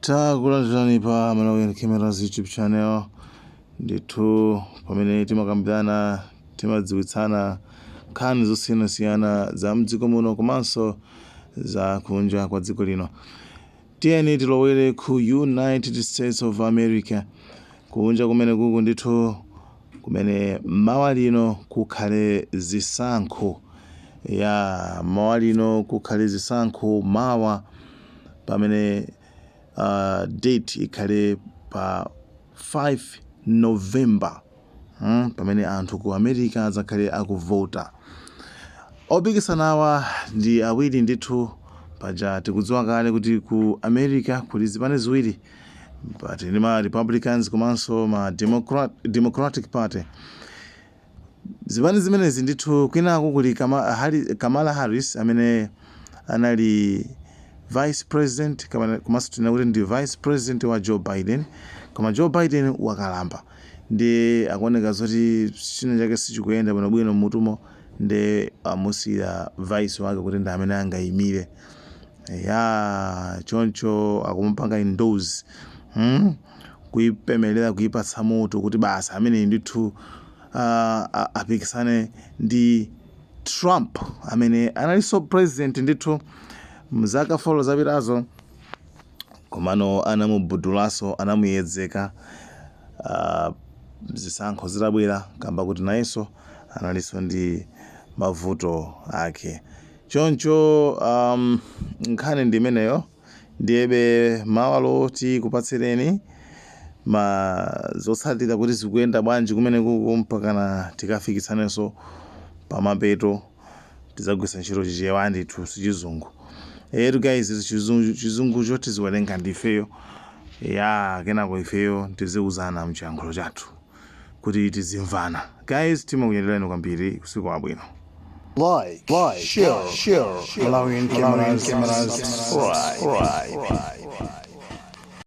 Takulandirani pa Malawian Cameras YouTube channel ndithu, pamene timakambirana, timadziwitsana nkhani zosiyanasiyana za mdziko muno komanso za kunja kwa dziko lino. Tiyeni tilowere ku United States of America, kunja kumene kuku ndithu, kumene mawa lino kukhale zisankho. Ya, mawa lino kukhale zisankho, mawa pamene date ikhale pa 5 November, pamene anthu ku America adzakhale akuvota. Opikisanawa ndi awiri ndithu. Paja tikudziwa kale kuti ku America kuli zipani ziwiri, but ndi ma Republicans komanso ma Democratic Party. Zipani zimenezi ndithu, kwinaku kuli Kamala Harris amene anali vice president, komanso tinena kuti ndi vice president wa Joe Biden, koma Joe Biden wakalamba ndi akuoneka zoti china chake sichikuyenda bwinobwino mmutumo, ndi amusiyira vice wake kuti ndi amene angayimire. Ya, choncho akumupanga endorse, Kuipemelera, kuipatsa moto kuti basi amene ndithu apikisane ndi Trump amene analinso president ndithu mzaka 4 zapitazo, komano anamubudulaso, anamuyedzeka zisankho zitabwera, kamba kuti nayenso analinso ndi mavuto ake. Choncho nkhani ndi imeneyo. Ndiyebe mawalo tikupatsireni ma zotsatira kuti zikuyenda bwanji kumene kuku, mpakana tikafikitsanenso pamapeto. Tidzagwiritsa ntchito Chichewa ndithu, sichizungu etu guys. Chizungucho tiziwerenga ndifeyo, ya, kenako ifeyo tiziuzana mchiyankhulo chathu kuti tizimvana. Guys, timakunyadirani kwambiri. Usiku wabwino. Like, share, share, Malawian Cameras, subscribe.